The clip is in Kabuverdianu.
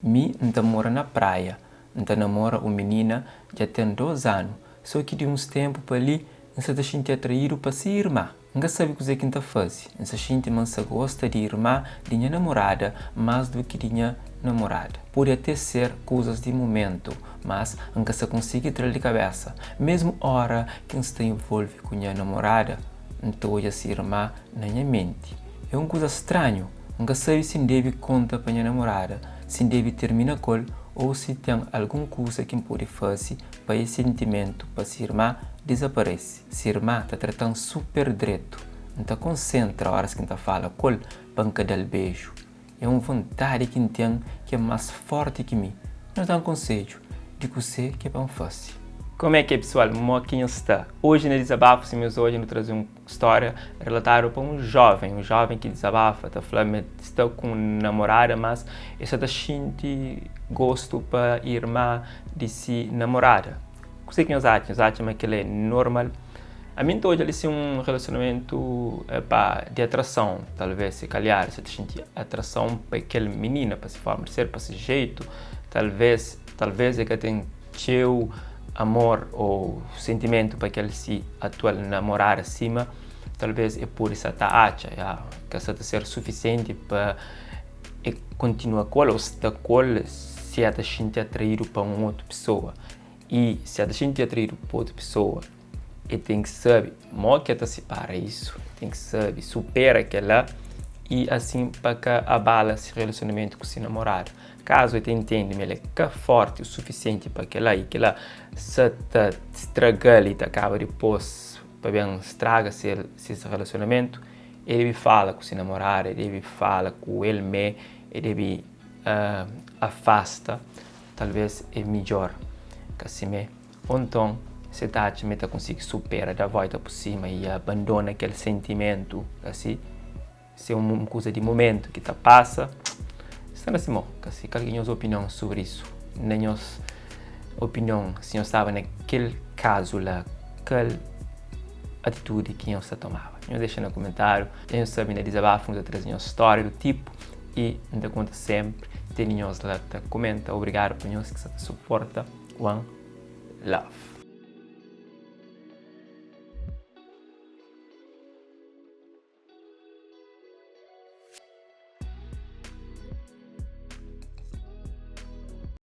Mi N ta mora na Praia, N ta namora un minina dja ten 2 anu, so ki di uns tenpu pa li N sa ta xinti atraídu pa se irma. N ka sabe kuze ki N ta faze, N sa xinti ma N sa gosta di irma di nha namorada más du ki di nha namorada. Pode ate ser kuzas di mumentu, mas N ka sa konsigi tra-l di kabesa. Mesmu ora ki N sta involve ku nha namorada, N ta odja se irma na nha menti. É un kuza stranhu, N ka sabe si N debe konta pa nha namorada, si N debe tirmina ku el ô si ten algun kuza ki N pode faze pa es sentimentu pa se irma dizaparese. Se irma ta trata-m super dretu. N ta konsentra óras ki N ta fala ku el pa N ka da-l beju. É un vontadi ki N ten ki é más fórti ki mi. Nhos da-m konsedju di kuzê ki é pa N faze. Como é que é pessoal, mo ki nhos sta? Hoje na Dizabafu sima nhos odja nu traze un Stória relatadu pa un jóven, un jóven ki dizabafa, ta fla ma el sta ku un namorada, mas el sta ta xinti gostu pa irma di si namorada. Kuzê ki nhos atxa? Nhos atxa ma kel-la é normal? Ami N ta odja li si un relasionamentu pa di atrason, talvês si kalhar el sta ta xinti atrason pa kel minina, pa si forma di ser, pa si jetu, talvês, talvês el ka ten txeu amor ô sentimentu pa kel si atual namorada sima talvês e pode sa ta atxa ya ka sa ta ser sufisienti pa e kontinua ku el ô sta ku el si el ta xinti atraídu pa un otu pesoa i si el ta xinti atraídu pa otu pesoa E ten ki sabe mo ki e ta sipara isu, e ten ki sabe supera kela i asin pa ka abala si relasionamentu ku si namoradu. Kazu e ta intende ma el é ka forti o sufisienti pa kela i kela sa ta straga-l i ta kaba dipôs pa ben straga ses relasionamentu, e debe fala ku si namoradu, e debe fala ku el mê, e debe afasta, talvês é midjór ka simé. Ô nton, si el ta atxa ma el ta konsigi supera, da vólta pa sima i abandona kel sentimentu asi, si é un kuza di momentu ki ta pasa, sta na si mô. Kasi, kal ki é nhos opinion sobri isu? Na nhos opinion, si nhos staba na kel kazu la, kal atitudi ki nhos ta tomaba? Nhos dexa na kumentáriu. Dja nhos sabe, na Dizabafu nu ta traze nhos stória du tipu i N ta konta sénpri tene nhos la ta kumenta. Obrigadu pa nhos ki sa ta suporta. One love.